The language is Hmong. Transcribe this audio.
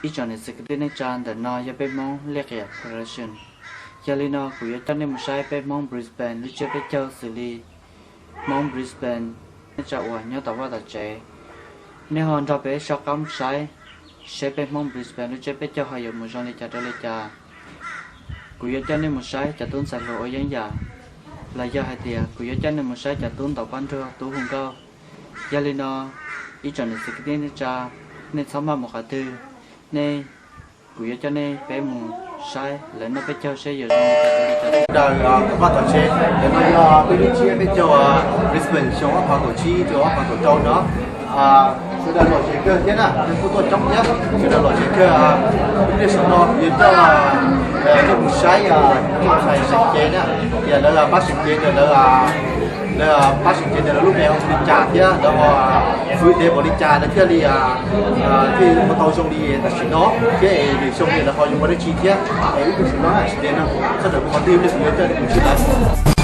Ib tsoom niam txiv kwv tij neej tsa, ntawm no yog peb Hmoob Lej Qias Production. Yog li no kuv yuav coj nej mus saib peb Hmoob Brisbane lub tsiab peb caug xws li Hmoob Brisbane neej tsa uas nyob tom vaj tom tsev. Nej ho nrog peb soj qab saib seb peb Hmoob Brisbane lub tsiab peb caug ho yuav mus zoo li cas rau li cas. Kuv yuav coj nej mus saib cov tub ntxhais hluas ua yeeb yam, los yog hais tias kuv yuav coj nej mus saib cov tub ntaus pob nruag tub hu nkauj. Yog li no, ib tsoom niam txiv kwv tij neej tsa, nej txhob maj mus qhov twg, nej, kuv yuav coj nej peb mus saib lawv noj peb caug seb yuav zoo li cas. Daws, vaj tom tsev, ntawm no yog peb lub tsiab peb caug Brisbane xyoo ob phav kaum tsib rau ob phav kaum rau no. Sawv daws lom zem kawg thiab na, nej kuj tuaj coob thiab, sawv daws lom zem kawg. Lub sij hawm no yuav coj nej mus saib tub ntxhais seem cev na, tias lawv pab seem cev ntawd lawv, lawv pab seem cev ntawd lawv lub neej hu li cas thiab lawv ho fwv dev npaum li cas lawv thiaj li, thiaj ua tau zoo li tam sim no thiab es lwm xyoo li lawv ho yuav ua dab tsi thiab. Es ib pliag sim no na, sawv daws mus qhov twg nej kuj yuav coj nej mus saib lawv.